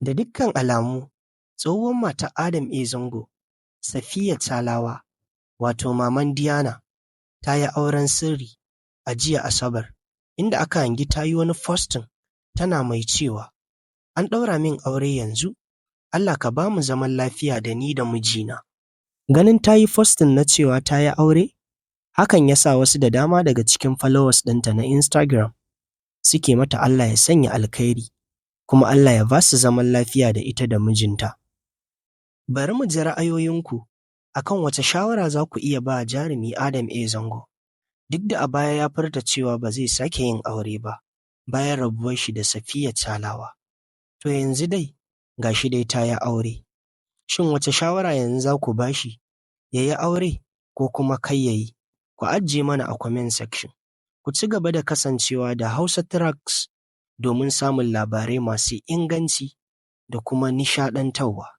Da dukkan alamu, tsohuwar matar Adam A. Zango, Safiya Salawa, wato Maman Diana, ta yi auren sirri a jiya Asabar, inda aka hangi ta yi wani posting tana mai cewa, "An ɗaura min aure yanzu, Allah ka ba mu zaman lafiya da ni da mijina." Ganin ta yi posting na cewa ta yi aure, hakan ya sa wasu da dama daga cikin followers ɗinta na Instagram suke mata Allah ya sanya alkhairi, kuma Allah ya ba su zaman lafiya da ita da mijinta. Bari mu ji ra'ayoyinku akan wace shawara za ku iya ba jarumi Adam A. Zango, duk da a baya ya furta cewa ba zai sake yin aure ba bayan rabuwar shi da Safiya Salawa. To yanzu dai ga shi dai ta yi aure. Shin wace shawara yanzu za ku ba shi, ya yi aure ko kuma kar ya yi? Ku ajiye mana a comment section. Ku ci gaba da kasancewa da Hausa Tracks domin samun labarai masu inganci da kuma nishaɗantarwa.